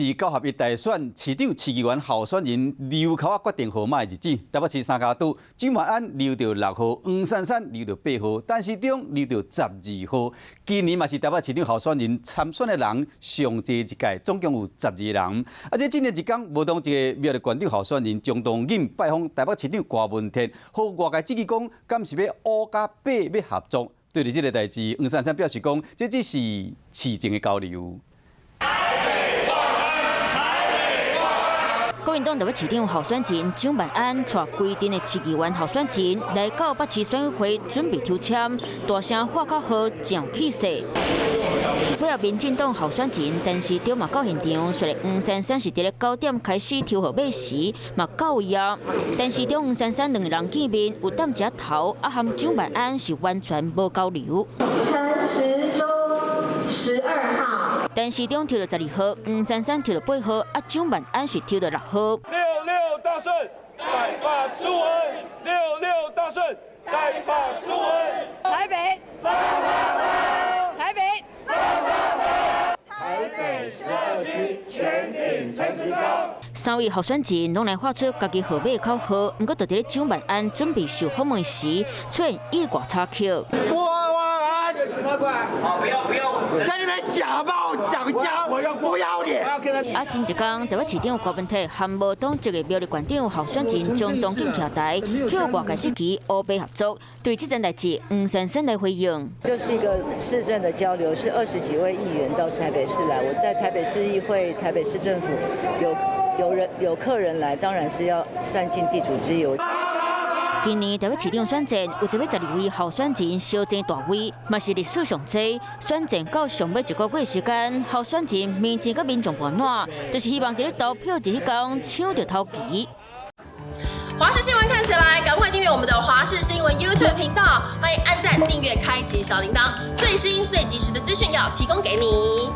是九合一大選市長、市議員候選人留跤仔決定號碼的日子。台北市三腳督蔣萬安留著6號，黃珊珊留著8號，陳時中留著12號。今年嘛是台北市長候選人參選的人上濟一屆，總共有12人。啊，這今年一工，無黨籍的苗栗縣長候選人鍾東錦拜訪台北市長柯文哲，予外界質疑講，敢是欲五佮八欲合作？對著這个代誌，黃珊珊表示講，這只是市政的交流。台北萬安，台北萬安。國民黨台北市長候選人蔣萬安帶規陣的市議員候選人來到北市選委會準備抽籤，大聲喊口號，真有氣勢。尾後民進黨候選人陳時中嘛到現場，雖然黃珊珊是佇咧9點開始抽號碼時嘛到位啊，陳時中黃珊珊兩个人見面有澹一下頭，啊和蔣萬安是完全無交流。陳時中12號。陳時中抽著12號，黃珊珊抽著8號，啊蔣萬安是抽著6號。六六大順，來吧朱恩，六六大順，來吧朱恩。台北，台北，台北12區全挺陳時中。三位候選人攏來喊出家己號碼口號，毋過就佇咧蔣萬安準備受訪問時，出現意外插曲。好，不要不要，在那邊假冒漲價，不要臉。啊，前一工台北市長柯文哲和無黨籍的苗栗縣長候選人鍾東錦徛台，予外界質疑烏白合作。對這件代誌，黃珊珊來回應。就是一個市政的交流，是20幾位議員到台北市來。我在台北市議會、台北市政府有人有客人來，當然是要善盡地主之誼。今年台北市長選戰有一百12位候選人相爭大位，嘛是歷史上濟。選戰到上尾一個月時間，候選人面前佮民眾伴暖，就是希望佇咧投票日彼工搶著頭旗。華視新聞看起來，趕快訂閱我們的華視新聞 YouTube 頻道，歡迎按讚、訂閱、開啟小鈴鐺，最新最及時的資訊要提供給你。